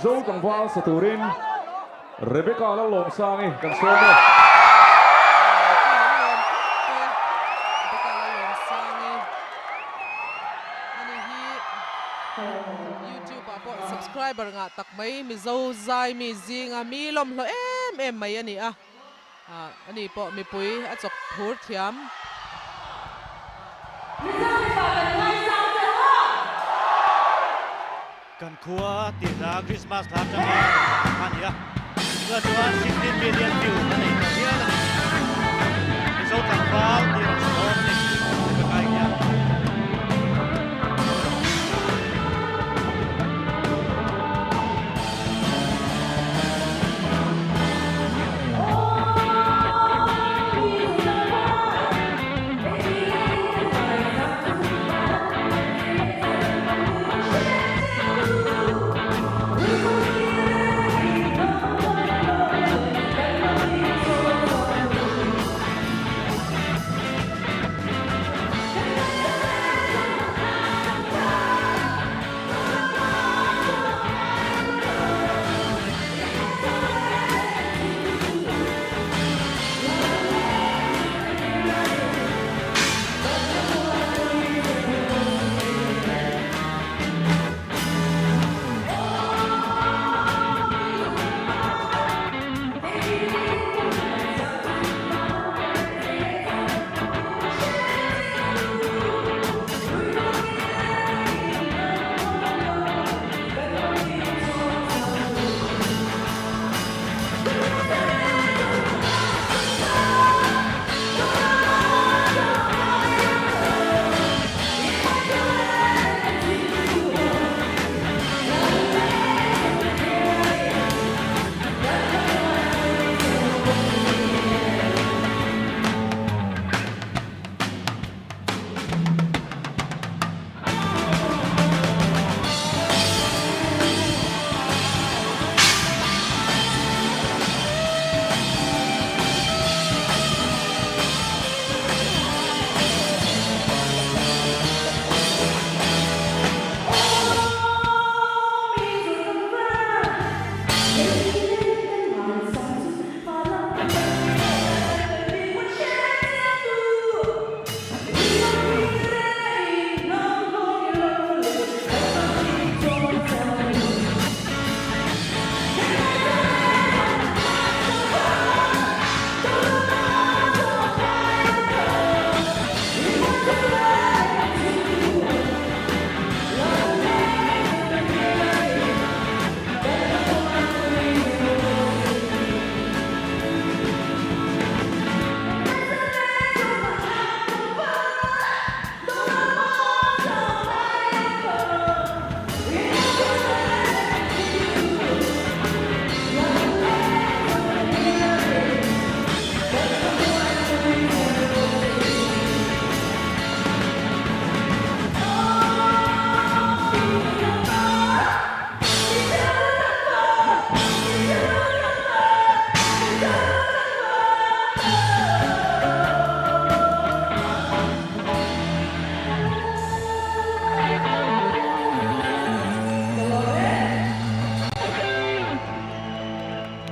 Zo tlangval sa turin Rebecca Lallawmsangi kan sawm e. Rebecca Lallawmsangi ani hi YouTube ah pawh subscriber ngah tak mai Mizo zai mi zinga mi lawmhlawh em em mai a ni a. Ani pawh mipui a chawk phur thiam. Mizo mipa kan ngaisang che aw! Kan khua tih hla Christmas hla atanga a ni a, tunah chuan 16 million view a nei ta hial a ni. Mizo tlangval tih rawn sawn.